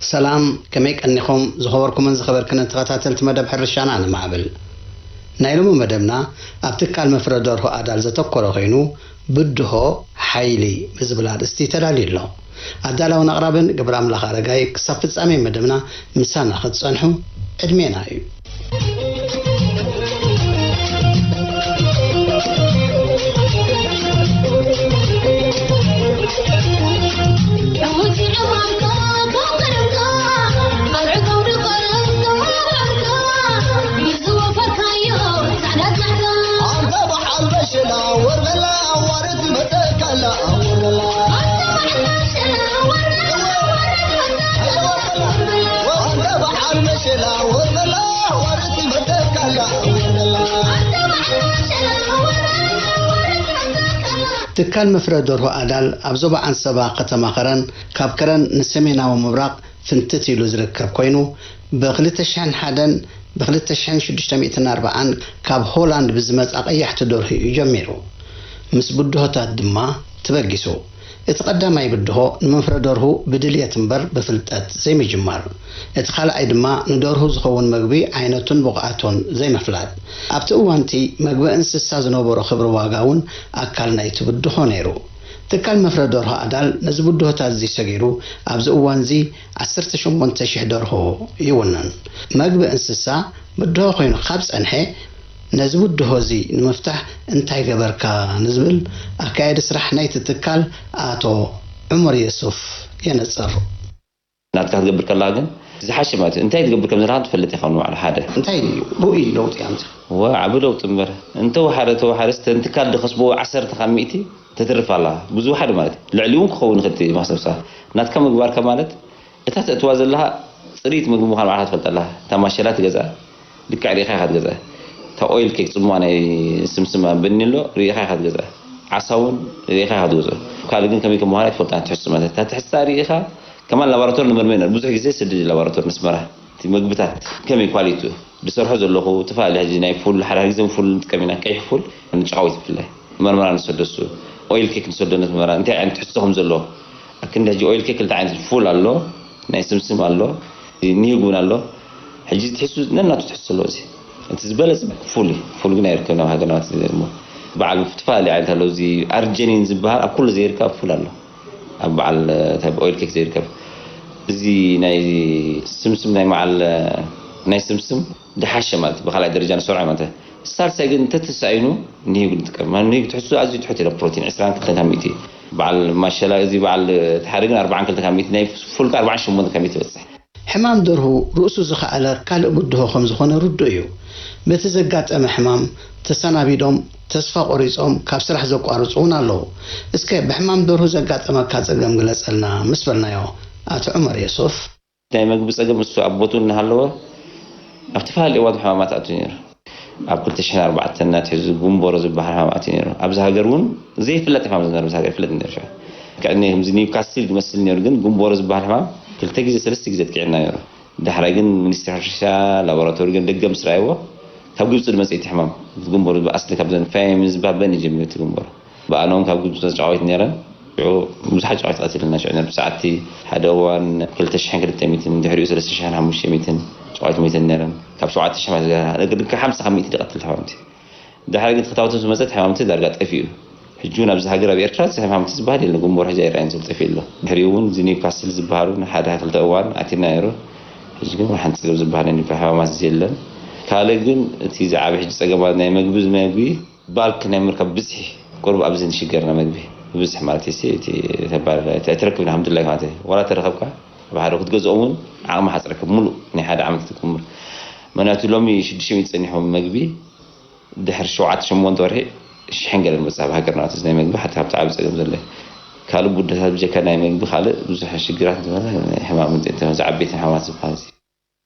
ሰላም፣ ከመይ ቀኒኹም? ዝኸበርኩምን ዝኸበርክንን ተኸታተልቲ መደብ ሕርሻና ንማዕብል። ናይ ሎሚ መደብና ኣብ ትካል መፍረ ደርሆ ኣዳል ዘተኮረ ኮይኑ፣ ብድሆ ሓይሊ ብዝብል ኣርእስቲ ተዳልዩ ኣሎ። ኣዳላውን ኣቕራብን ገብረ ኣምላኽ ኣረጋይ። ክሳብ ፍጻሜ መደብና ምሳና ክትጸንሑ ዕድሜና እዩ። ትካል መፍረ ደርሆ ኣዳል ኣብ ዞባ ዓንሰባ ከተማ ከረን፣ ካብ ከረን ንሰሜናዊ ምብራቕ ፍንትት ኢሉ ዝርከብ ኮይኑ፣ ብ ክልተ ሽሕን ሓደን ብ ክልተ ሽሕን ሽዱሽተ ሚእትን ኣርባዓን ካብ ሆላንድ ብዝመጻ ቀያሕቲ ደርሁ እዩ ጀሚሩ። ምስ ብድሆታት ድማ ተበጊሱ። እቲ ቀዳማይ ብድሆ ንመፍረ ደርሁ ብድልየት እምበር ብፍልጠት ዘይምጅማር። እቲ ካልኣይ ድማ ንደርሁ ዝኸውን መግቢ ዓይነቱን ብቕዓቱን ዘይምፍላጥ። ኣብቲ እዋንቲ መግቢ እንስሳ ዝነበሮ ክብሪ ዋጋ እውን ኣካል ናይቲ ብድሆ ነይሩ። ትካል መፍረ ደርሆ ኣዳል ነዚ ብድሆታት እዚ ሰጊሩ ኣብዚ እዋን እዚ ዓሰርተ ሸሞንተ ሽሕ ደርሆ ይውንን። መግቢ እንስሳ ብድሆ ኮይኑ ካብ ጸንሐ፣ ነዚ ብድሆ እዚ ንምፍታሕ እንታይ ገበርካ ንዝብል ኣካያዲ ስራሕ ናይቲ ትካል ኣቶ ዑመር የሱፍ የነጽር። ናትካ ክትገብር ከለኻ ግን ዝሓሸ ማለት እዩ። እንታይ ትገብር ከም ዘለኻ ትፈልጥ ኢኻ ንባዕሉ ሓደ። እንታይ ርኡይ ለውጢ ኣምጺኡ? ወ ዓቢ ለውጢ እምበር። እንተወሓደ ተወሓደስ ተን ትካል ድኸስብዎ ዓሰርተ ካብ ሚእቲ ተትርፍ ኣላ። ብዙሕ ሓደ ማለት እዩ። ልዕሊኡ እውን ክኸውን ይኽእል እቲ ማሰብሳ። ናትካ ምግባርካ ማለት እታ ተእትዋ ዘለኻ ጽርይት ምግቢ ምዃን ባዕልኻ ትፈልጥ ኣለኻ። እታ ማሸላ ትገዝኣ፣ ልክዕ ርኢኻ ኢኻ ትገዝኣ። እታ ኦይል ኬክ ጽምዋ ናይ ስምስም ኣብ በኒ ኣሎ፣ ርኢኻ ኢኻ ትገዝኣ። ዓሳ እውን ርኢኻ ኢኻ ትገዝኦ። ካልእ ግን ከመይ ከም ምዃና ኣይትፈልጣን፣ ትሕሱ ማለት። እታ ትሕዝታ ርኢኻ፣ ከማን ላቦራቶሪ ንመርምር ኢና። ብዙሕ ግዜ ስደድ እዩ ላቦራቶሪ ንስመራ። እቲ ምግብታት ከመይ ኳሊቲኡ፣ ዝሰርሖ ዘለኹ፣ ተፈላለየ ሕጂ ናይ ፉል፣ ሓደ ግዜ ፉል ንጥቀም ኢና፣ ቀይሕ ፉል፣ ንጨቓዊት ብፍላይ። መርመራ ንሰዶ እሱ፣ ኦይል ኬክ ንሰዶ ነቲ መርመራ፣ እንታይ ዓይነት ትሕዝቶ ከም ዘለዎ። ኣክንዲ ሕጂ ኦይል ኬክ ክልተ ዓይነት ፉል ኣሎ፣ ናይ ስምስም ኣሎ፣ ኒህግ እውን ኣሎ። ሕጂ ትሕሱ ነናቱ ትሕዝቶ ኣለዎ። እዚ እቲ ዝበለጸ ፉል እዩ። ፉል ግን ኣይርከብን ኣብ ሃገርና፣ እቲ እሞ በዓል ዝተፈላለዩ ዓይነት ኣለዉ። እዚ ኣርጀኒን ዝበሃል ኣብ ኩሉ ዘይርከብ ፉል ኣሎ። ኣብ በዓል፣ እ፣ እንታይ ኦይል ኬክ ዘይርከብ። እዚ ናይ ስምስም፣ ናይ መዓል፣ እ፣ ናይ ስምስም ድሓሸ ማለት እዩ። ብኻልኣይ ደረጃ ንሰርዖ ማለት እዩ። ሳልሳይ ግን እንተተሳኢኑ ንሂግ ንጥቀም። ማለት ንሂግ ትሕዝቶ ኣዝዩ ትሑት እዩ፣ ፕሮቲን ዕስራን ክልተን ካብ ሚእቲ። በዓል ማሸላ፣ እዚ በዓል፣ እ፣ እቲ ሓደ ግን ኣርባዓን ክልተን ካብ ሚእቲ፣ ናይ ፉል ከኣ ኣርባዓን ሸሞንተን ካብ ሚእቲ ይበጽሕ። ሕማም ደርሁ ርእሱ ዝኸኣለ ካልእ ብድሆ ከም ዝኾነ ርዱእ እዩ። በቲ ዘጋጠመ ሕማም ተሰናቢዶም፣ ተስፋ ቆሪጾም ካብ ስራሕ ዘቋርጹ እውን ኣለዉ። እስከ ብሕማም ደርሁ ዘጋጠመካ ጸገም ግለጸልና ምስ በልናዮ፣ ኣቶ ዑመር የሱፍ፣ ናይ መግቢ ጸገም እሱ ኣብ ቦትኡ እናሃለወ ኣብ ዝተፈላለዩ እዋን ሕማማት ኣትዩ ነይሩ። ኣብ ክልተ ሽሕን ኣርባዕተን እናትሒዙ ጉንቦሮ ዝበሃል ሕማም ኣትዩ ነይሩ። ኣብዚ ሃገር እውን ዘይፍለጥ ሕማም ዝነበረ፣ ኣብዚ ሃገር ይፍለጥ ነይሩ። ሽዑ ከዕኒ ከምዚ ኒውካስል ዝመስል ነይሩ፣ ግን ጉንቦሮ ዝበሃል ሕማም ክልተ ግዜ ሰለስተ ግዜ ኣጥቂዕና ነይሩ። ዳሕራይ ግን ሚኒስትሪ ሕርሻ ላቦራቶሪ ግን ደገ ምስ ረኣይዎ፣ ካብ ግብጺ ዝመጽእ እቲ ሕማም፣ እቲ ጉንቦሮ ብኣስሊ ካብዘን ፋይም ዝበሃል በን እዩ ጀሚሩ እቲ ጉንቦሮ። ብኣነውን ካብ ግብጺ ጨቓዊት ነይረን። ሽዑ ብዙሓት ጨቓዊት ቀቲልና። ሽዑ ነር ብሰዓቲ ሓደ እዋን ክልተ ሽሕን ክልተ ሚእትን፣ ድሕሪኡ ሰለስተ ሽሕን ሓሙሽተ ሚእትን ጨቓዊት ሞይተን ነይረን። ካብ ሸውዓተ ሽሕ ማለት ገና ልክዕ ሓምሳ ካብ ሚእቲ ዝቐትል ሕማምቲ። ድሕሪ ግን ተኸታተልቱ ዝመጸት ሕማምቲ ዳርጋ ጠፊኡ። ሕጂ እውን ኣብዚ ሃገር ኣብ ኤርትራ እዚ ሕማምቲ ዝበሃል የለን። ጉንቦሮ ሕጂ ኣይረኣይን ዘሎ፣ ጠፊኡ ኣሎ። ድሕሪኡ እውን እዚ ኒውካስል ዝበሃል እውን ሓደ ክልተ እዋን ኣቲና ነይሩ። ሕጂ ግን ሓንቲ ጸገም ዝበሃል ናይ ኒውካ ሕማማት እዚ የለን። ካልእ ግን እቲ ዝዓበየ ሕጂ ጸገማት ናይ መግቢ፣ መግቢ ባልክ ናይ ምርካብ ብዝሒ ቁሩብ ኣብዚ ንሽገርና መግቢ ብዝሒ ማለት እዩ። እቲ ተባል ኣይትረክብን፣ ኣልሓምዱሊላህ ማለት እዩ። ዋላ ተረኸብካ ኣብ ሓደ ክትገዝኦም እውን ዓቕሚ ሓፅረካ ሙሉእ ናይ ሓደ ዓመት ክትቅምር። ምክንያቱ ሎሚ ሽዱሽተ ሚእቲ ጸኒሖም መግቢ ድሕሪ ሸውዓተ ሸሞንተ ወርሒ ሽሕን ገለን መጽእ ኣብ ሃገርና እቲ ናይ መግቢ ሓቲ ካብቲ ዓቢ ጸገም ዘሎ። ካልእ ጉዳያት ብጀካ ናይ መግቢ ካልእ ብዙሕ ሽግራት ዝበለ ናይ ሕማም እንተ ዝዓበይትን ሕማማት ዝበሃል እዚ።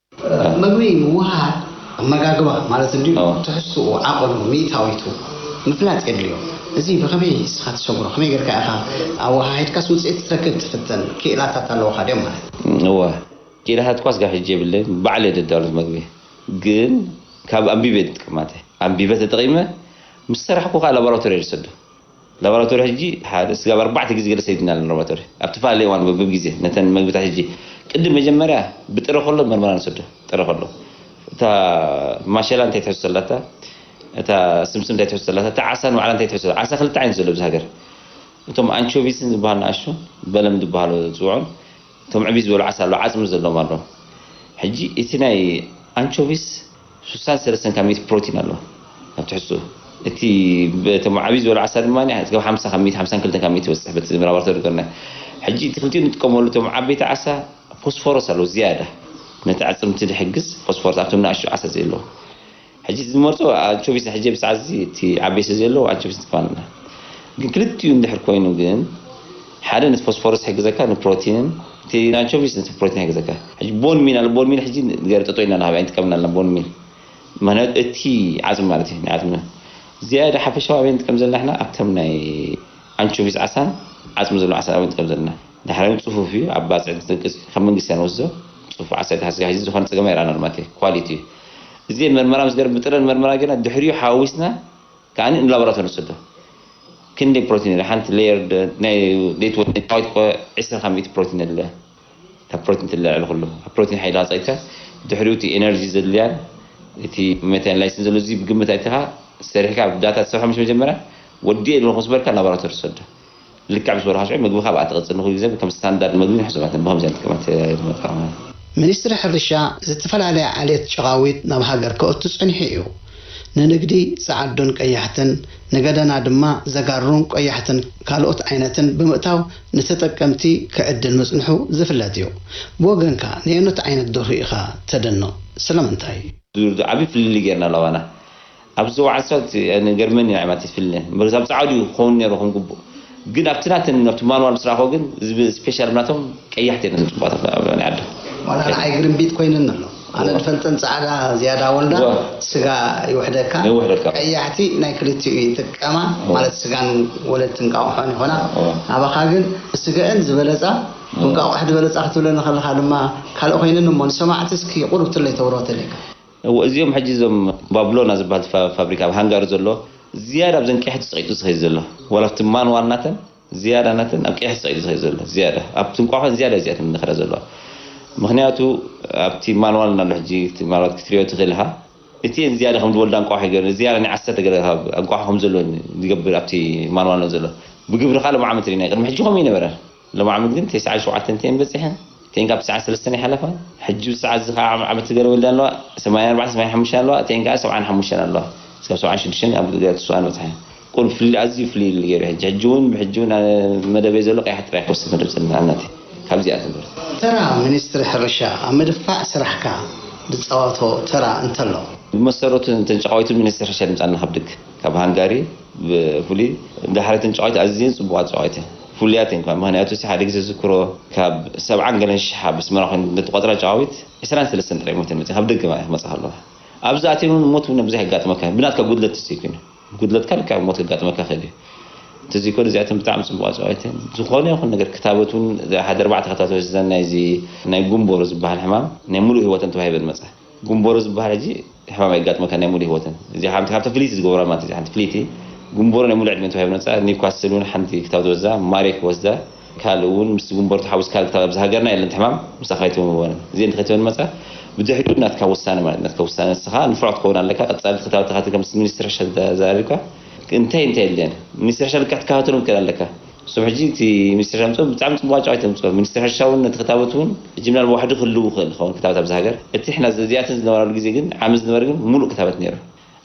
መግቢ ምውሃድ ኣመጋግባ ማለት እንድዩ። ትሕዝትኡ፣ ዓቐኑ፣ ሚእታዊቱ ምፍላጥ የድልዮ። እዚ ብኸመይ ንስኻ ትሰግሮ? ከመይ ጌርካ ኢኻ ኣወሃሂድካስ ውፅኢት ክትረክብ ትፍትን? ክኢላታት ኣለውኻ ድዮም ማለት? እወ፣ ክኢላታት ኳስ ጋር ሕጂ የብለይን፣ ባዕለ ደዳሉት መግቢ ግን ካብ ኣንቢበ ዝጥቀማተ ኣንቢበ ተጠቒመ ምስ ሰራሕኩ ከዓ ላቦራቶሪ የድሰዶ። ላቦራቶሪ ሕጂ ሓደ ስጋብ ኣርባዕተ ግዜ ገለ ሰይድና ኣሎ ላቦራቶሪ። ኣብ ተፈላለየ እዋን በብብ ግዜ ነተን መግብታት ሕጂ ቅድም መጀመርያ ብጥረ ከሎ መርመራ ንሰዶ። ጥረ ከሎ እታ ማሸላ እንታይ ትሕዝቶ ኣላታ፣ እታ ስምስም እንታይ ትሕዝቶ ኣላታ፣ እታ ዓሳ ንባዕላ እንታይ ትሕዝቶ። ዓሳ ክልተ ዓይነት ዘሎ ኣብዚ ሃገር። እቶም ኣንቾቪስን ዝበሃል ንኣሽቱ በለም ዝበሃሉ ዝፅውዑን እቶም ዕብይ ዝበሉ ዓሳ ኣለዉ፣ ዓፅሚ ዘለዎም ኣለዉ። ሕጂ እቲ ናይ ኣንቾቪስ ሱሳን ሰለስተን ካብ ሚእቲ ፕሮቲን ኣለዎ ኣብ ትሕዝትኡ። እቲ እቶም ዓብይ ዝበሉ ዓሳ ድማ እስካብ ሓምሳ ካብ ሚእቲ፣ ሓምሳን ክልተን ካብ ሚእቲ ይበፅሕ በቲ ላቦራቶሪ ገርና። ሕጂ እቲ ክልቲኡ ንጥቀመሉ እቶም ዓበይቲ ዓሳ ፎስፎረስ ኣለዎ ዝያዳ ነቲ ኣፅምቲ ዝሕግዝ ፎስፎረስ ኣብቶም ንኣሽቱ ዓሳ ዘየለዎ። ሕጂ ዝመርፆ ኣንቾቪስ ሕጂ ብሰዓት እዚ እቲ ዓበይ ስለ ዘለዎ ኣንቾቪስ ንጥቀም ኣለና። ግን ክልቲኡ እንድሕር ኮይኑ ግን ሓደ ነቲ ፎስፎረስ ይሕግዘካ ንፕሮቲንን እቲ ኣንቾቪስ ነቲ ፕሮቲን ይሕግዘካ። ሕጂ ቦን ሚል ኣሎ ቦን ሚል ሕጂ ገርጠጦ ኢና ንሃብ ኣይንጥቀምን ኣለና ቦን ሚል ምክንያቱ እቲ ዓፅሚ ማለት እዩ ናይ ዓፅሚ ዝያዳ ሓፈሻዊ ኣበይ ንጥቀም ዘለና ሕና ኣብቶም ናይ ኣንቾቪስ ዓሳን ዓፅሚ ዘለዎ ዓሳን ኣበይ ንጥቀም ዘለና። ዳሕራይ ጽፉፍ እዩ ኣብ ባፅዕ ዝጥንቅፅ ካብ መንግስቲ ንወስዶ ጽፉፍ ዓሳ ተሓዝካ ሕዚ ዝኾነ ፀገም ኣይረኣና ማለት እዩ ኳሊቲ እዩ። እዚ መርመራ ምስ ገር ብጥረን መርመራ ገና ድሕሪኡ ሓዊስና ከዓኒ ንላቦራቶሪ ንሰዶ። ክንደይ ፕሮቲን ኢለ ሓንቲ ሌየር ናይ ሌት ወዲ ዳዊት እኮ ዕስራ ካብ ሚእቲ ፕሮቲን ኣለ። ካብ ፕሮቲን ትለዕል ኩሉ ኣብ ፕሮቲን ሓይሊ ቃፀልካ ድሕሪኡ እቲ ኤነርጂ ዘድልያን እቲ ሜታን ላይሲን ዘሎ እዚ ብግምት ኣይትኻ ሰሪሕካ ኣብ ዳታ ትሰርሖ ምስ መጀመርያ ወዲ የለ ምስ በልካ ላቦራቶሪ ትሰዶ። ልክዕ ምስ በልካ ሽዑ ምግብኻ ብኣ ትቕፅል ንኩሉ ግዜ ከም ስታንዳርድ ምግቢ ንሕሰባትን ብከምዚ ንጥቀመት ዝመጣ ሚኒስትሪ ሕርሻ ዝተፈላለያ ዓሌት ጨቓዊት ናብ ሃገር ከእቱ ጸኒሑ እዩ። ንንግዲ ጸዓዱን ቀያሕትን፣ ንገደና ድማ ዘጋሩን ቆያሕትን ካልኦት ዓይነትን ብምእታው ንተጠቀምቲ ክዕድል ምጽንሑ ዝፍለጥ እዩ። ብወገንካ ነየኖት ዓይነት ደርሁ ኢኻ ተደንቕ? ስለምንታይ? ዙር ዓቢ ፍልልይ ጌርና ኣለዋና። ኣብዚ እዋን ሰት ንገርመኒ ናይ ማለት ይፍልነ ምርዛብ ጻዕዱ ክኸውን ነይሩ ከም ግቡእ ግን ኣብቲ ናተን ኣብቲ ማንዋል ምስ ረኣኽዎ ግን ዝብ ስፔሻል ናቶም ቀያሕቲ እዮም ጽቡቓት ኣብ ናይ ዓዲ ዋላ ንዓይ ግርምቢጥ ኮይንን ኣሎ ኣነ ዝፈልጠን ጻዕዳ ዝያዳ ወልዳ እወ። ስጋ ይውሕደካ ይውሕደካ። ቀያሕቲ ናይ ክልቲኡ ይጥቀማ እወ። ማለት ስጋን ወለድቲ እንቃቑሖን ይኾና እወ። ኣባኻ ግን ስገአን ዝበለጻ እንቃቑሖ ዝበለጻ ክትብለኒ ከለኻ ድማ ካልእ ኮይንን እሞ ንሰማዕቲ እስኪ ቁሩብ ትለይ ተብሮ ተለይካ እወ፣ እዚኦም ሕጂ እዞም ባብሎና ዝበሃል ፋ- ፋብሪካ ኣብ ሃንጋሪ ዘሎ ዝያዳ ኣብዘን ቀያሕቲ ፀቂጡ ዝኸይድ ዘሎ ዋላ ኣብቲ ማንዋል ናተን ዝያዳ ናተን ኣብ ቀያሕቲ ፀቂጡ ዝኸይድ ዘሎ ዝያዳ ኣብቲ እንቋቑሖ ዝያዳ እዚኣተን ንኽረ ዘለዋ ምኽንያቱ ኣብቲ ማንዋል እናሎ ሕጂ እቲ ማንዋል ክትሪኦ ትኽእል ኢኻ እቲኤን ዝያዳ ከም ዝወልዳ እንቋቑሖ ይገብር ዝያዳ ናይ ዓሰርተ ገለ ካብ እንቋቑሖ ከም ዘሎ ዝገብር ኣብቲ ማንዋል ነው ዘሎ ብግብሪ ካልእ ዓመት ርኢና ቅድሚ ሕጂ ከምኡ ይነበረ ሎም ዓመት ግን ተስዓን ሸውዓተን ቴን በፂሐን ቴን ካብ ተስዓን ሰለስተን ይሓለፋ ሕጂ ሰዓት እዚ ከዓ ዓመት ገለ ወልዳ ኣለዋ ሰማንያን ኣርባዕተን ሰማንያን ሓሙሽተን ኣለዋ ቴን ከዓ ሰብዓን ሓሙሽተን ኣለዋ እስካብ ሰብዓን ሽዱሽተን ኣብ ገለ ትስዋን በፅሐ ቁል ፍሊ ኣዝዩ ፍሊ ኢሉ ገይሩ ሕጂ ሕጂ እውን ብሕጂ እውን መደበይ ዘሎ ቀይሓ ጥራይ ክወስድ መደብ ዘለና እናተ ካብዚኣ ትምህርቲ ተራ ሚኒስትሪ ሕርሻ ኣብ ምድፋዕ ስራሕካ ዝፃወቶ ተራ እንተሎ ብመሰረቱ ተንጨቃዊቱ ሚኒስትሪ ሕርሻ ድምፃና ካብ ድግ ካብ ሃንጋሪ ብፍሉይ ዳሕረትን ጨዋይት ኣዝየን ፅቡቓት ጨዋይት ፍሉያት እንኳ ምክንያቱ ሓደ ግዜ ዝክሮ ካብ ሰብዓን ገለን ሽሓ ብስመራ ኮይኑ ነቲ ቆፅራ ጨዋዊት ዕስራን ሰለስተን ጥራይ ሞተን መፅእ ካብ ደገ ማለት ክመፅእ ከለዋ ኣብዚ ኣትየን እውን ሞት እውን ብዙሕ የጋጥመካ ብናትካ ጉድለት ተዘይኮይኑ ጉድለትካ ልክዕ ሞት ከጋጥመካ ክእል እዩ ተዘይኮይኑ እዚኣተን ብጣዕሚ ፅቡቓት ጨዋይት ዝኾነ ይኹን ነገር ክታበት እውን ሓደ ኣርባዕተ ክታበት ዘን ናይዚ ናይ ጉንቦሮ ዝበሃል ሕማም ናይ ሙሉእ ህይወተን ተዋሂበን መፃ ጉንቦሮ ዝበሃል ሕጂ ሕማም የጋጥመካ ናይ ሙሉ ህይወተን እዚ ሓንቲ ካብተ ፍልይቲ ዝገብራ ማለት እዚ ሓንቲ ፍልይቲ ጉንቦሮ ናይ ሙሉ ዕድመ ተዋሂብ ነፃ ኒውካስል እውን ሓንቲ ክታብ ዝወስዳ ማሬክ ወስዳ ካልእ እውን ምስ ጉንቦሮ ተሓዊስ ካልእ ክታብ ኣብዚ ሃገርና የለን ሕማም ምሳኻ ይትወን እዚአን ተኸይትወን መፃ ብድሕሪኡ ናትካ ውሳነ ማለት ናትካ ውሳነ ንስኻ ንፍዑ ክትከውን ኣለካ ቀፃሊ ክታብ ተኻትል ከም ሚኒስትር ሕርሻ ተዛሪብካ እንታይ እንታይ የለን ሚኒስትር ሕርሻ ልክዕ ክትከታተሎም ትክእል ኣለካ እሶም ሕጂ እቲ ሚኒስትር ሕርሻ ምፅኦም ብጣዕሚ ፅቡቅ ጨዋታ ተምፅኦ ሚኒስትር ሕርሻ እውን ነቲ ክታበት እውን ሕጂ ምናልባት ዋሕዲ ክህልው ይኽእል ይኸውን ክታበት ኣብዚ ሃገር እቲ ሕና እዚኣተን ዝነበራሉ ግዜ ግን ዓመት ዝነበረ ግን ሙሉእ ክታበት ነይሩ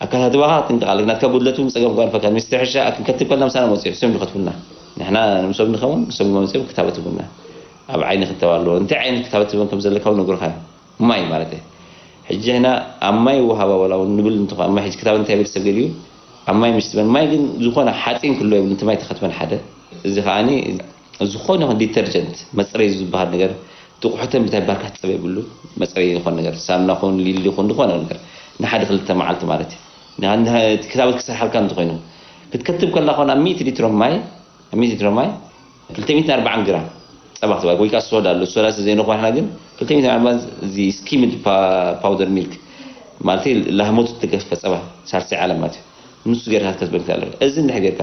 ኣካታትባኻ ጥንቅቕ ኣለካ ናትካ ጉድለት እውን ፀገም ጓንፈካ ሚኒስትር ሕርሻ ክንከትብ ከልና ምሳና መፅኡ ሕሶም ዝኸትቡልና ንሕና ንምሶም ንኸውን ንሶም መፅኦም ክታበት ህቡና ኣብ ዓይኒ ክተባ ኣለዎ እንታይ ዓይነት ክታበት ህቦም ከም ዘለካ እውን ነግሩኻ እዮም ማይ ማለት እዩ ሕጂ ሕና ኣብ ማይ ወሃባ ዋላ እውን ንብል እንተኾ ኣብ ማይ ሕጂ ክታብ እንታይ ይብል ሰብ ገሊኡ ኣብ ማይ ምስትበን ማይ ግን ዝኾነ ሓፂን ክሎ ይብል እንተ ማይ ተኸትበን ሓደ እዚ ከዓኒ ዝኾነ ይኹን ዲተርጀንት መፅረይ ዝበሃል ነገር ትቑሕተን ብታይ ባርካ ትፀበ ይብሉ መፅረይ ዝኾነ ነገር ሳምና ኹን ሊሊ ኹን ዝኾነ ነገር ንሓደ ክልተ መዓልቲ ማለት እዩ ክታበት ክሰርሓልካ እንተኾይኑ ክትከትብ ከላ ኾን ኣብ ሚእቲ ሊትሮ ማይ ኣብ ሚእቲ ሊትሮ ማይ ክልተ ሚእትን ኣርባዓን ግራም ፀባ ክትባል ወይ ከዓ ሶዳ ኣሎ ሶዳ ዘይንኾንና ግን ክልተ ሚእትን ኣርባዓን እዚ ስኪምድ ፓውደር ሚልክ ማለት ላህሞት ትገፈ ፀባ ሳልሳይ ዓለም ማለት እዩ ንሱ ጌርካ ክትከትበ ትኽእል ኣለካ። እዚ እንድሕር ጌርካ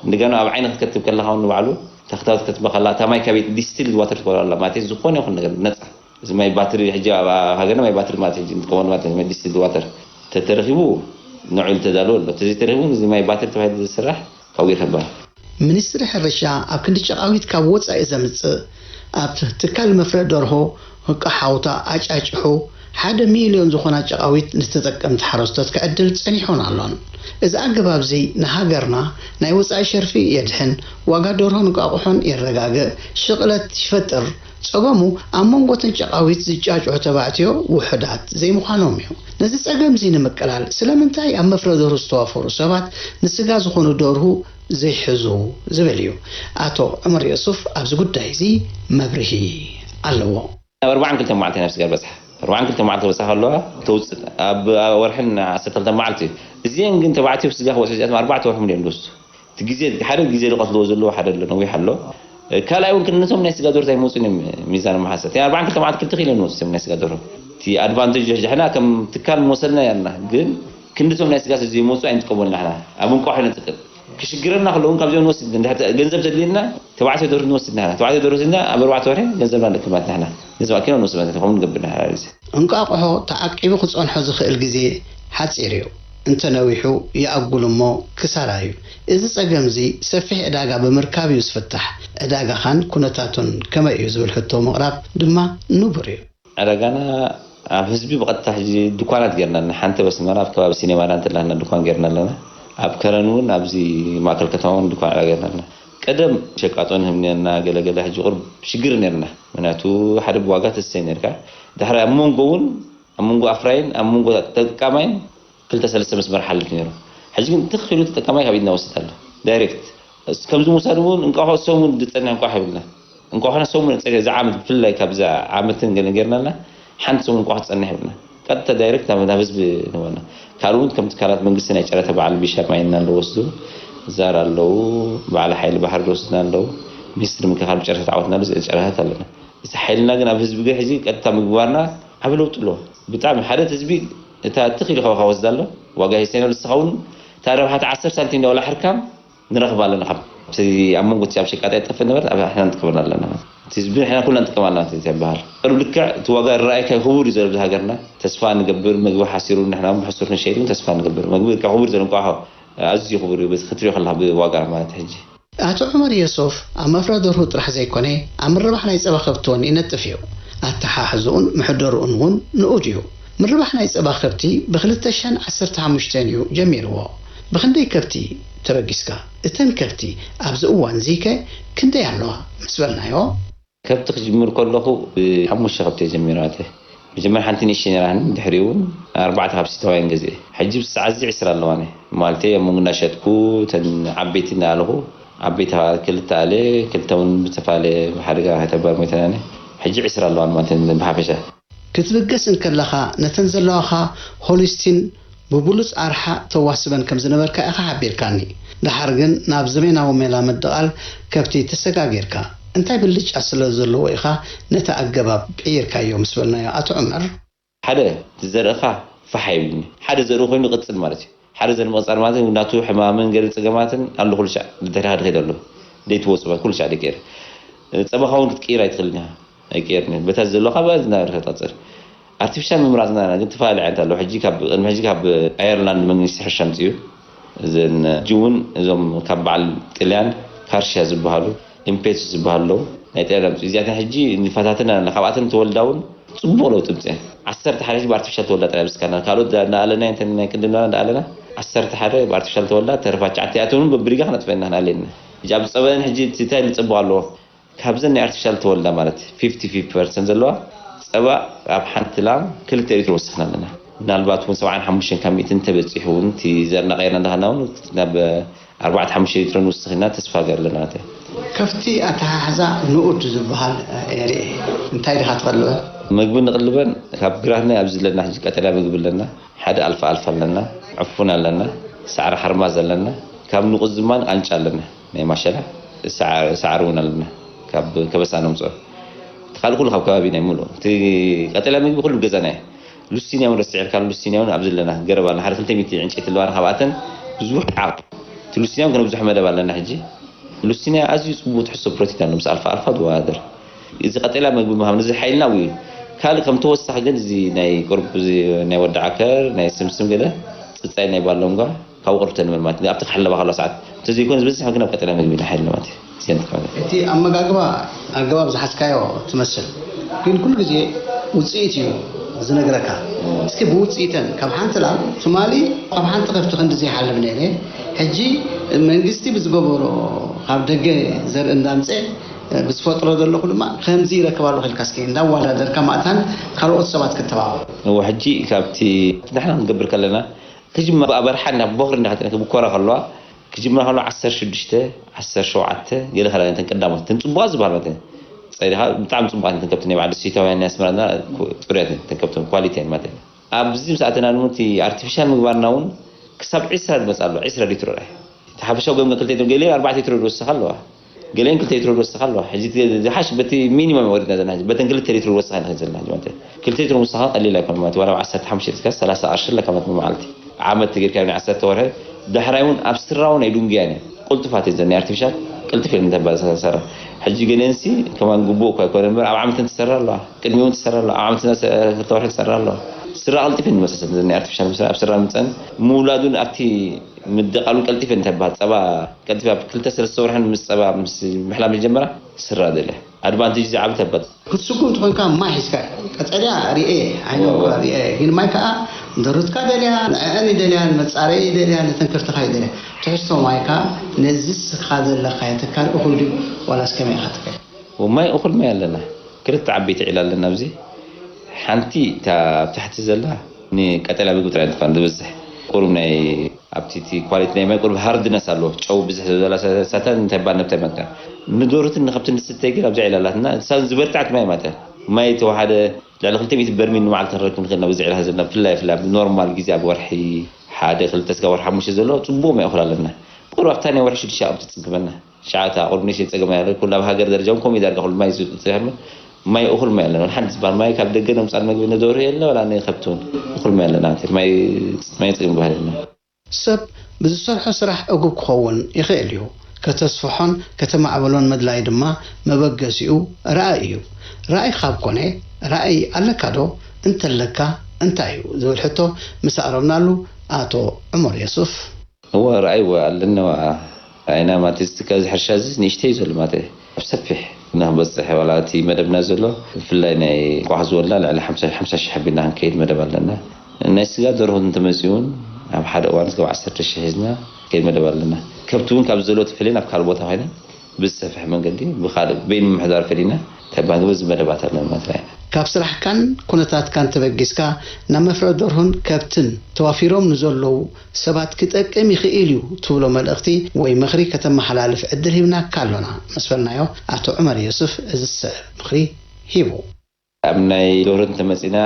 እንደገና ኣብ ዓይኒ ክትከትብ ከለኻ እውን ንባዕሉ ተኽታወት ክትበ ከላ እታ ማይ ካበይ ዲስቲልድ ዋተር ትበሃል ኣላ ማለት እዩ። ዝኾነ ይኹን ነገር ነፃ እዚ ማይ ባትሪ ሕጂ ኣብ ሃገርና ማይ ባትሪ ማለት ሕጂ ንጥቀመሉ ማለት እዩ። ማይ ዲስቲልድ ዋተር ተተረኺቡ ንዑ ኢሉ ተዳልዎ ኣሎ። ተዘይተረኺቡ እዚ ማይ ባትሪ ተባሂሉ ዝስራሕ ካብኡ ጌርካ ትበሃል። ሚኒስትሪ ሕርሻ ኣብ ክንዲ ጨቓዊት ካብ ወጻኢ ዘምጽእ ኣብ ትካል መፍረ ደርሆ ህቃ ሓውታ ኣጫጭሑ ሓደ ሚልዮን ዝኾና ጨቓዊት ንተጠቀምቲ ሓረስቶት ክዕድል ጸኒሑን ኣሎን። እዚ ኣገባብዚ ንሃገርና ናይ ወጻኢ ሸርፊ የድሕን፣ ዋጋ ደርሆን እንቋቑሖን የረጋግእ፣ ሽቕለት ይፈጥር። ጸገሙ ኣብ መንጎ እተን ጨቓዊት ዝጫጭሑ ተባዕትዮ ውሑዳት ዘይምዃኖም እዩ። ነዚ ጸገምዚ ንምቅላል ስለምንታይ ኣብ መፍረ ደርሆ ዝተዋፈሩ ሰባት ንስጋ ዝኾኑ ደርሁ ዘይሕዙ ዝብል እዩ። ኣቶ ዑመር የሱፍ ኣብዚ ጉዳይ እዚ መብርሂ ኣለዎ። ኣብ ኣርባዓን ክልተ መዓልቲ ኢና ስጋር በፅሓ። ኣርባዓን ክልተ መዓልቲ በፃ ከለዋ ተውፅእ ኣብ ወርሕን ዓሰርተ ክልተ መዓልቲ እዩ። እዚአን ግን ተባዕትዮ ስጋ ክበፅሑ እዚኣቶም ኣርባዕተ ወርሒ ሙሉ እዮም ዝወስዱ። እቲ ግዜ ሓደ ግዜ ዝቐትልዎ ዘለዎ ሓደ ኣሎ ነዊሕ ኣሎ። ካልኣይ እውን ክንነቶም ናይ ስጋ ደርሆ ኣይመፁን እዮም ሚዛን መሓሰ። እቲ ኣርባዓን ክልተ መዓልቲ ክልተ ኪሎ እዮም ዝወፅኡ ናይ ስጋ ደርሆ። እቲ ኣድቫንቴጅ ሕጂ ሕና ከም ትካል ምወሰድና ያና ግን ክንድቶም ናይ ስጋ ዘይመፁ ኣይንጥቀመሉ ንሕና ኣብ እንቋሖ ነጥቅም ክሽግረና ከለውን ካብዚኦም ንወስድ ገንዘብ ዘድልየና ተባዕትዮ ደርሁ ንወስድ ንሕና ተባዕትዮ ደርሁ ስና ኣብ ኣርባዕተ ወርሒ ገንዘብና ንክማት ንሕና ገንዘብ ኣኪና ንወስድ ማለት ከምኡ ንገብር ንሕና ሪዚ እንቋቑሖ ተዓቂቡ ክጸንሖ ዝኽእል ግዜ ሓጺር እዩ፣ እንተነዊሑ ይኣጉል እሞ ክሳራ እዩ። እዚ ጸገምዚ ሰፊሕ ዕዳጋ ብምርካብ እዩ ዝፍታሕ። ዕዳጋኻን ኩነታቱን ከመይ እዩ ዝብል ሕቶ ምቕራብ ድማ ንቡር እዩ። ዕዳጋና ኣብ ህዝቢ ብቐጥታ ሕጂ ድኳናት ጌርና ኣለና። ሓንቲ በስመራ ኣብ ከባቢ ሲኔማ ላንድ ኣለና ድኳን ጌርና ኣለና። ኣብ ከረን እውን ኣብዚ ማእከል ከተማ እውን ድኳን ዕዳጋ ጌርና ኣለና። ቀደም ሸቃጦ ንህብ ኔርና ገለገለ ሕጂ ቁርብ ሽግር ኔርና። ምክንያቱ ሓደ ብዋጋ ተሰይ ኔርካ ድሕሪ ኣብ መንጎ እውን ኣብ መንጎ ኣፍራይን ኣብ መንጎ ተጠቃማይን ክልተ ሰለስተ መስመር ሓልፍ ነይሩ። ሕጂ ግን ትኽ ኢሉ ተጠቃማይ ካብ ኢድና ወስድ ኣሎ ዳይሬክት። ከምዚ ምውሳድ እውን እንቋሖ ሰሙን ዝፀንሕ እንቋሖ ይብልና። እንቋሖና ሰሙን ፀ እዚ ዓመት ብፍላይ ካብዛ ዓመትን ገለ ጌርናልና ሓንቲ ሰሙን እንቋሖ ትፀንሕ ይብልና። ቀጥታ ዳይሬክት ናብ ናብ ህዝቢ ንበና። ካልእ እውን ከም ትካላት መንግስቲ ናይ ጨረታ በዓል ቢሻ ማይና ዝወስዱ ዛር ኣለዉ። በዓል ሓይሊ ባሕሪ ዝወስድና ኣለዉ። ሚኒስትሪ ምክልኻል ብጨረታ ተዓወትና ኣሎ ጨረታት ኣለና። እዚ ሓይልና ግን ኣብ ህዝቢ ግን ሕዚ ቀጥታ ምግባርና ዓብ ለውጢ ኣለዎ ብጣዕሚ ሓደ ህዝቢ እታ ትኽ ኢሉ ከባካ ወስዳ ኣሎ ዋጋ ሂሰና ንስኻ እውን እታ ረብሓ እቲ ዓሰርተ ሳንቲም ዳውላ ሕርካም ንረኽብ ኣለና ካብ እቲ ኣብ መንጎ እቲ ኣብ ሸቃጣ ይጠፍእ ነበረት ኣብ ሕና ንጥቀመላ ኣለና እቲ ህዝቢ ሕና ኩልና ንጥቀም ኣለና እቲ ይበሃል ቅርብ ልክዕ እቲ ዋጋ ራእይካ ክቡር እዩ ዘሎ ሃገርና ተስፋ ንገብር ምግቢ ሓሲሩ ንሕና ብሕሱር ክንሸይድ እውን ተስፋ ንገብር ምግቢ ክቡር ዘሎ እንቋሖ ኣዝዩ ክቡር እዩ በዚ ክትሪኦ ከለካ ብዋጋ ማለት ሕጂ ኣቶ ዑመር የሱፍ ኣብ መፍረ ደርሁ ጥራሕ ዘይኮነ ኣብ ምርባሕ ናይ ጸባ ከብቲ እውን ይነጥፍ እዩ። ኣተሓሕዝኡን ምሕደርኡን እውን ንኡድ እዩ። ምርባሕ ናይ ጸባ ከብቲ ብ ክልተ ሽሕን ዓሰርተ ሓሙሽተን እዩ ጀሚርዎ። ብኽንደይ ከብቲ ተበጊስካ? እተን ከብቲ ኣብዚ እዋንዚ ከ ክንደይ ኣለዋ ምስ በልናዮ? ከብቲ ክጅምር ከለኹ ብሓሙሽተ ከብቲ እየ ጀሚረ ማለት እየ። መጀመርያ ሓንቲ ንእሽተይ ነይራትኒ፣ ድሕሪኡ እውን ኣርባዕተ ካብ ሲተዋይን ገዚኤ። ሕጂ ብስዓዚ ዕስራ ኣለዋኒ። ማለተይ ኣብ መንጎ እንዳሸጥኩ፣ እተን ዓበይቲ እንዳኣለኹ፣ ዓበይቲ ከዓ ክልተ ኣለ፣ ክልተ እውን ብዝተፈላለየ ብሓደጋ ከይተበርመይተናኒ። ሕጂ ዕስራ ኣለዋኒ ማለት እየን ብሓፈሻ። ክትብገስ እንከለኻ ነተን ዘለዋኻ ሆሊስቲን ብብሉጽ ኣርሓ ተዋስበን ከም ዝነበርካ ኢኻ ሓቢርካኒ። ደሓር ግን ናብ ዘቤናዊ ሜላ ምድቓል ከብቲ ተሰጋጊርካ። እንታይ ብልጫ ስለ ዘለዎ ኢኻ ነቲ ኣገባብ ቀይርካዮ? ምስ በልናዮ ኣቶ ዑመር። ሓደ፣ እቲ ዘርእኻ ፋሕ ኣይብልኒ። ሓደ ዘርኢ ኮይኑ ይቕጽል ማለት እዩ። ሓደ ዘርኢ ምቕጻል ማለት ናቱ ሕማምን ገለ ጸገማትን ኣሎ ኩሉ ሻዕ ድሕሪኻ ድኸይድ ኣሎ። ደይትወጽእ ማለት ኩሉ ሻዕ ደይቀይር። ጸባኻ እውን ክትቅይር ኣይትኽእልን ኢኻ። ኣይቀየርን እዩ። በታ ዘለኻ ብኣ ዝናበረ ክትቐጽል። ኣርቲፊሻል ምምራጽና ኢና ግን ተፈላለየ ዓይነት ኣለዉ። ሕጂ ካብ ቅድሚ ሕጂ ካብ ኣየርላንድ መንግስቲ ሕርሻ ኣምጺኡ እዩ። እዘን ሕጂ እውን እዞም ካብ በዓል ጥልያን ካርሽያ ዝበሃሉ ኢምፔትስ ዝበሃሉ ኣለዉ። ናይ ጥልያን ኣምጺኡ እዚኣተን ሕጂ ንፈታተን ኣለና። ካብኣተን ተወልዳ እውን ጽቡቕ ለውጢ ኣምጺአን። ዓሰርተ ሓደ ሕጂ ብኣርቲፊሻል ተወልዳ ጥራይ ኣብ ስካና ካልኦት እንዳኣለና እንተ ናይ ቅድምና እንዳኣለና ዓሰርተ ሓደ ብኣርቲፊሻል ተወልዳ ተረፋ ትሽዓተ እቲኣተን እውን በብሪጋ ክነጥፈና ክንኣልየና ሕጂ ኣብ ጸበአን ሕጂ እንታይ ንጽቡቕ ኣለዎ ካብዘን ናይ ኣርቲፊሻል ተወልዳ ማለት ፊፍቲ ፊፍቲ ፐርሰንት ዘለዋ ጸባ ኣብ ሓንቲ ላም ክልተ ሊትሮ ወሲኽና ኣለና። ምናልባት እውን ሰብዓን ሓሙሽተን ካብ ሚእቲ እንተበጺሑ እውን እቲ ዘርና ቀይርና እንዳኸድና እውን ናብ ኣርባዕተ ሓሙሽተ ሊትሮ ንውስኽ ኢና ተስፋ ገርለና ማለት እዩ። ከፍቲ ኣተሓሕዛ ንኡድ ዝበሃል የርኢ። እንታይ ድኻ ትቐልበ? መግቢ ንቕልበን ካብ ግራትና ኣብዚ ኣለና ሕጂ ቀጠልያ መግቢ ኣለና። ሓደ ኣልፋ ኣልፋ ኣለና። ዕፉን ኣለና። ሳዕሪ ሓርማዝ ኣለና። ካብ ንቑዝ ድማ ቃንጫ ኣለና። ናይ ማሸላ ሳዕ-፣ ሳዕሪ እውን ኣለና። ካብ ከበሳ ነምፅኦ። እቲ ካልእ ኩሉ ካብ ከባቢ ናይ ሙሉእ። እቲ ቀጠልያ ምግቢ ኩሉ ገዛና እዩ። ሉሲንያ እውን ረሲዕልካ፣ ሉሲንያ እውን ኣብዚ ኣለና። ገረብ ኣለና። ሓደ ክልተ ሚእቲ ዕንጨይቲ ኣለዋና ካብኣተን ብዙሕ ዓቕ። እቲ ሉሲንያ እውን ከነብዝሖ መደብ ኣለና ሕጂ። ሉሲንያ ኣዝዩ ጽቡቕ ትሕዝቶ ፕሮቲን ኣለዎ፣ ምስ ኣልፋ ኣልፋ ዝወዳደር። እዚ ቀጠልያ መግቢ ምሃብ ነዚ ሓይልና ኣብኡ እዩ። ካልእ ከም ተወሳኺ ግን እዚ ናይ ቁርብ፣ እዚ ናይ ወዲ ዓከር፣ ናይ ስምስም ገለ ጽጻይ ናይ ባሎንጓ ካብኡ ቁርብ ተንብል ማለት እዩ። ኣብቲ ክሕለባ ከለዋ ሰዓት እንተዘይኮነ ዝበዝሕ ግን ኣብ ቀጠልያ መግቢ ኢና ሓይልና ማለት እዩ። እዚአን ትካላት። እቲ ኣመጋግባ ኣገባብ ዝሓዝካዮ ትመስል፣ ግን ኩሉ ግዜ ውጽኢት እዩ ዝነግረካ። እስኪ ብውጽኢተን ካብ ሓንቲ ላም ትማሊ ካብ ሓንቲ ከፍቲ ክንዲ ዘይሓልብ ነይረ፣ ሕጂ መንግስቲ ብዝገበሮ ካብ ደገ ዘርኢ እንዳምፀ ብዝፈጥሮ ዘለኹ ድማ ከምዚ ይረክብ ኣለኹ ኢልካ እስኪ እንዳወዳደርካ ማእታን ካልኦት ሰባት ክተባብዑ። እወ፣ ሕጂ ካብቲ ንሕና ክንገብር ከለና ክጅምር ኣብ በርሓ ናብ ቦኽሪ እንዳኸተነ ክብኮራ ከለዋ ክጅምራ ከለዋ ዓሰርተ ሽዱሽተ ዓሰርተ ሸውዓተ ገለ ከላ እተን ቀዳሞት እተን ጽቡቓት ዝበሃል ማለት እዩ። ጸሪኻ ብጣዕሚ ጽቡቓት እተን ከብቲ ናይ ባዕዲ ስዊታውያን ናይ ኣስመራና ጽሩያት እተን ከብቲ ኳሊቲ እየን ማለት እዩ። ኣብዚ ምስ ኣተና ድማ እቲ ኣርቲፊሻል ምግባርና እውን ክሳብ ዒስራ ዝመጽእ ኣሎ፣ ዒስራ ሊትሮ ጥራይ። እቲ ሓፈሻዊ ገምገም ክልተ ሊትሮ፣ ገሊአን ኣርባዕተ ሊትሮ ዝወስኻ ኣለዋ፣ ገሊአን ክልተ ሊትሮ ዝወስኻ ኣለዋ። ሕጂ እቲ ዝሓሽ በቲ ሚኒመም ወሪድና ዘለና፣ ሕጂ በተን ክልተ ሊትሮ ዝወስኻ ኢና ዘለና፣ ሕጂ ማለት እዩ። ክልተ ሊትሮ ምውሳኻ ቀሊል ኣይኮነን ማለት እዩ። ዋላ ኣብ ዓሰርተ ሓሙሽተ እስከ ሰላሳ ቅርሺ ኣለካ ማለት እዩ መዓልቲ። ዓመት ተጌርካ ናይ ዓሰርተ ወርሒ፣ ዳሕራይ እውን ኣብ ስራ እውን ኣይድንጉያን እየን። ቅልጡፋት እየን ዘን ኣርቲፊሻል፣ ቅልጥፍ እየን ተባል ሰራ። ሕጂ ገሊአንሲ ከማን ግቡእ እኳ ኣይኮነን እምበር ኣብ ዓመት እተን ትሰራ ኣለዋ፣ ቅድሚ እውን ትሰራ ኣለዋ፣ ኣብ ዓመት ክልተ ወርሒ ትሰራ ኣለዋ። ስራ ቅልጥፍ እየን ዝመፅእ ዘን ኣርቲፊሻል፣ ምስ ኣብ ስራ ምፀን ምውላዱን ኣብቲ ምድቓሉ ቀልጢፍ እየን ተባል። ጸባ ቀልጢፍ ኣብ ክልተ ሰለስተ ወርሕን ምስ ጸባ ምስ ምሕላብ ዝጀመራ ስራ ደልያ። ኣድቫንቴጅ ዝዓቢ ተባል። ክትስጉም ትኾንካ ማይ ሒዝካ እዩ። ቀጠልያ ርኤ፣ ዓይነ እወ፣ እወ። እኳ ርኤ፣ ግን ማይ ከኣ ደሩትካ ደልያ፣ ንዕአን ይደልያ፣ ንመጻረዪ ይደልያ፣ ንተንከፍትኻ ይደልያ። ትሕዝቶ ማይ ከኣ ነዚ ስኻ ዘለኻዮ ትካል እኹል ድዩ ዋላስ ከመይ ኢኻ ትከ? ማይ እኹል ማይ ኣለና። ክልተ ዓበይቲ ዒላ ኣለና ኣብዚ። ሓንቲ እታ ኣብ ታሕቲ ዘላ ንቀጠልያ ምግቢ ጥራይ ትኾን ዝበዝሕ። ቁሩብ ናይ ኣብቲ እቲ ኳሊቲ ናይ ማይ ቁሩብ ሃርድነስ ኣለዎ። ጨው ብዝሕ ዝበላ ሰ-፣ ሳታ እንታይ ባል ነብታይ መትካ። ንዶርትን ንኸብትን ንስተይ ግን ኣብዛ ዒላ ኣላትና። እሳ ዝበርትዓት ማይ ማለት እያ። ማይ ተወሓደ ልዕሊ ክልተ ሚእቲ በርሚል ንመዓልቲ ክንረክብ ንኽእል ኢና። በዚ ዒላ ዘለና ብፍላይ፣ ብፍላይ ኣብ ኖርማል ግዜ ኣብ ወርሒ ሓደ፣ ክልተ እስካብ ወርሒ ሓሙሽተ ዘሎ ጽቡቕ ማይ እኹል ኣለና። ቁሩብ ኣብታ ናይ ወርሒ ሽዱሽተ ኣብ ትጽግመና። ሸዓተ ኣቑርኒሽ የጸገም ያለ ኩሉ ኣብ ሃገር ደረጃ እውን ከምኡ ዳርጋ ኩሉ ማይ ዝጥሕም ማይ እኹል ማይ ኣለና። ሓንቲ ዝበሃል ማይ ካብ ደገ ነምጻል መግቢ ነደርሁ የለ ዋላ ንከብቲ እውን እኹል ማይ ኣለና። ማይ፣ ማይ ጸገም ዝበሃል የለን። ሰብ ብዝሰርሖ ስራሕ ዕጉብ ክኸውን ይኽእል እዩ። ከተስፍሖን ከተማዕበሎን ምድላይ ድማ መበገሲኡ ራእይ እዩ። ራእይ ካብ ኮነ፣ ራእይ ኣለካ ዶ? እንተለካ እንታይ እዩ? ዝብል ሕቶ ምስ ኣቕረብናሉ ኣቶ ዑመር የሱፍ። እወ፣ ራእይ እወ ኣለኒ። እወ፣ ራእይና ማለት እዚ ትካል እዚ ሕርሻ እዚ ንእሽተይ እዩ ዘሎ ማለት እዩ። ኣብ ሰፊሕ ንክንበፅሕ ዋላ እቲ መደብና ዘሎ ብፍላይ ናይ ቋሕ ዝወላ ልዕሊ ሓምሳ ሓምሳ ሺሕ ኣቢልና ክንከይድ መደብ ኣለና። ናይ ስጋ ደርሆ እንተመፅኡ እውን ኣብ ሓደ እዋን እስካብ ዓሰርተ ሺሕ ሒዝና ከይድ መደብ ኣለና። ከብቲ እውን ካብ ዘሎ ተፈልየን ኣብ ካልእ ቦታ ኮይነን ብዝሰፍሐ መንገዲ ብኻልእ በይን ምምሕዳር ፈሊና ተባህግበ ዝመደባት ኣለና ማለት እዩ። ካብ ስራሕካን ኩነታትካን ተበጊስካ ናብ መፍረ ደርሆን ከብትን ተዋፊሮም ንዘለዉ ሰባት ክጠቅም ይኽእል እዩ ትብሎ መልእኽቲ ወይ ምኽሪ ከተመሓላልፍ ዕድል ሂብናካ ኣሎና ምስ በልናዮ፣ ኣቶ ዑመር ዮሱፍ እዚ ዝስዕብ ምኽሪ ሂቡ። ኣብ ናይ ደርሆ እንተመጺና፣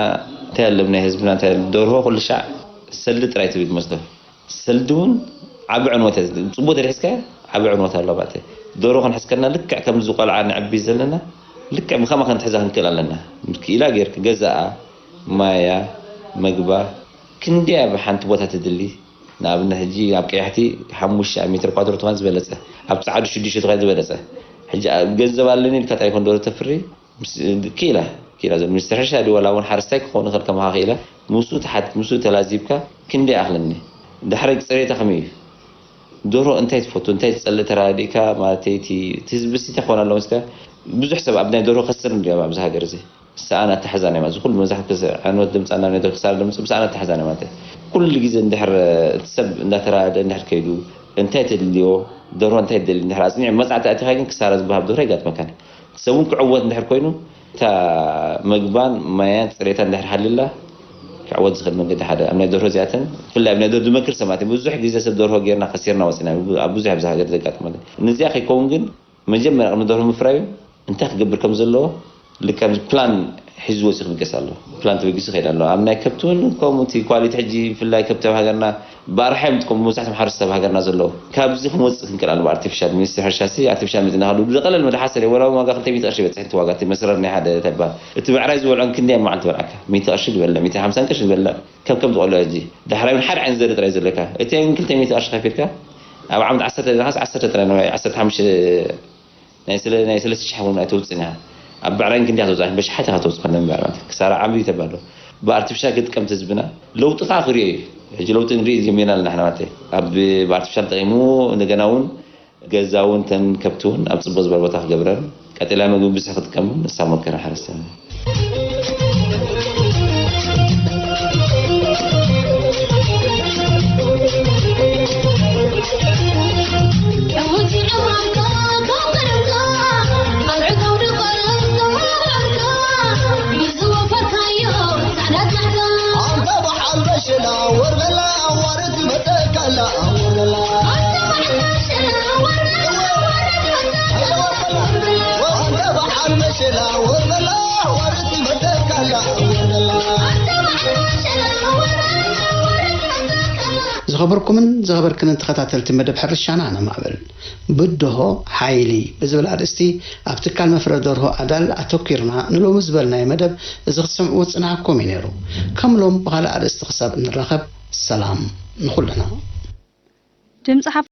እንታይ ኣለም ናይ ህዝብና፣ እንታይ ኣለም ደርሆ ኩሉ ሻዕ ሰልዲ ጥራይ ትብል መስሎ። ሰልዲ እውን ዓቢ ዕንወት እያ። ጽቡቕ ተደሒዝካ ዓቢ ዕንወት ኣለዎ። ባእተ ደርሆ ክንሕዝከና ልክዕ ከምዚ ቆልዓ ንዕቢ ዘለና፣ ልክዕ ብኸማ ክንሕዛ ክንክእል ኣለና። ክኢላ ጌርክ ገዛኣ፣ ማያ፣ መግባ፣ ክንደይ ኣብ ሓንቲ ቦታ ትድሊ። ንኣብነት ሕጂ ኣብ ቀያሕቲ ሓሙሽተ ሚትር ኳድሮ ትኾን ዝበለጸ፣ ኣብ ጻዕዱ ሽዱሽተ ትኾን ዝበለጸ። ሕጂ ኣብ ገንዘብ ኣለኒ ኢልካ ጥራይ ኮን ደርሆ ተፍሪ፣ ምስ፣ ክኢላ፣ ክኢላ ዘሎ ሚኒስትር ሕርሻ ድዩ ዋላ እውን ሓረስታይ ክኸውን ይኽእል ከማኻ ክኢላ፣ ምስኡ ትሓት፣ ምስኡ ተላዚብካ ክንደይ ይኣኽለኒ? ዳሕራይ ጽሬታ ከመይ እዩ? ደርሆ እንታይ ትፈቱ? እንታይ ትጸልእ? ተራዲእካ ማለተይ እቲ፣ እቲ ህዝቢ ሲ እንታይ ክኾን ኣለዎ መስለካ? ብዙሕ ሰብ ኣብ ናይ ደርሆ ከስር እንድዮም ኣብዚ ሃገር እዚ። ሰኣን ኣተሓዛና ማለት እዚ ኩሉ መብዛሕትኡ ክስ-፣ ዕንወት ድምጻና ናይ ደርሆ ክሳራ ድምጺ ብሰኣን ኣተሓዛና ማለት እዩ። ኩሉ ግዜ እንድሕር እቲ ሰብ እንዳተራደ እንድሕር ከይዱ እንታይ ተድልዮ? ደርሆ እንታይ ትደሊ? እንድሕር ኣጽኒዑ መጻዕቲ ኣቲኻ ግን ክሳራ ዝበሃብ ደርሆ ኣይጋጥመካን። ሰብ እውን ክዕወት እንድሕር ኮይኑ እታ መግባን ማያን ጽሬታ እንድሕር ሓልላ ክዕወት ዝኽእል መንገዲ ሓደ ኣብ ናይ ደርሆ እዚኣተን ብፍላይ ኣብ ናይ ደርሆ ዝመክር ሰባት ብዙሕ ግዜ ሰብ ደርሆ ጌርና ከሲርና ወፂና ኣብ ብዙሕ ኣብዚ ሃገር ዘጋጥመ ነዚኣ ከይከውን ግን መጀመርያ ቅድሚ ደርሆ ምፍራዩ እንታይ ክገብር ከም ዘለዎ ልካ ፕላን ሒዙ ወፂኡ ክብገስ ኣሎ። ፕላን ተበጊሱ ይኸይድ ኣሎ። ኣብ ናይ ከብቲ እውን ከምኡ እቲ ኳሊቲ ሕጂ ብፍላይ ከብቲ ኣብ ሃገርና ብኣርሓ እዮም ዝጥቀሙ መብዛሕቶም ሓረስቶት ኣብ ሃገርና ዘለዉ። ካብዚ ክንወፅእ ክንክእል ኣለና። ብኣርቲፊሻል ሚኒስትሪ ሕርሻ ሲ ኣርቲፊሻል መፂና ካሉ ብዝቐለል መድሓሰር ወላ ዋጋ ክልተ ሚእቲ ቅርሺ ይበፅሕ እቲ ዋጋ እቲ መስረር ናይ ሓደ ተባል እቲ ብዕራይ ዝበልዖን ክንደይ ኣብ መዓልቲ በልዓካ ሚእቲ ቅርሺ ዝበልዕ ሚእቲ ሓምሳን ቅርሺ ዝበልዕ ከብከም ዝቆሎ ሕጂ ዳሕራይ እውን ሓደ ዓይነት ዘርኢ ጥራይ ዘለካ እቲ እውን ክልተ ሚእቲ ቅርሺ ከፊልካ ኣብ ዓመት ዓሰርተ ደኻስ ዓሰርተ ጥራይ ንዋይ ዓሰርተ ሓሙሽተ ናይ ስለ ናይ ሰለስተ ሽሕ እውን ኣይተውፅእን እያ ኣብ ብዕራይን ክንዲያ ተውፅኣ በሽሓት ኢኻ ተውፅእ ከለ ምንባር ማለት ክሳራ ዓብዩ ተባሎ ብኣርቲፊሻል ክጥቀም ህዝብና ለውጢ ከዓ ክሪኦ እዩ ሕጂ ለውጢ ንርኢ ጀሚርና ኣለና ሕና ማለት ኣብ ብኣርቲፊሻል ጠቂሙ እንደገና እውን ገዛ እውን ተን ከብቲ እውን ኣብ ፅቡቅ ዝበለ ቦታ ክገብረን ቀጠልያ ምግቢ ብዝሒ ክጥቀም ንሳ ሞከረ ሓረስተን ዝኸበርኩምን ዝኸበርክንን ተኸታተልቲ መደብ ሕርሻና ነማዕብል ብድሆ ሓይሊ ብዝብል ኣርእስቲ ኣብ ትካል መፍረ ደርሆ ኣዳል ኣተኲርና ንሎሚ ዝበልናዮ መደብ እዚ ክትሰምዕዎ ዝጽናሕኩም እዩ ነይሩ። ከም ሎም ብኻልእ ኣርእስቲ ክሳብ እንራኸብ ሰላም ንኹልና። ድምፂ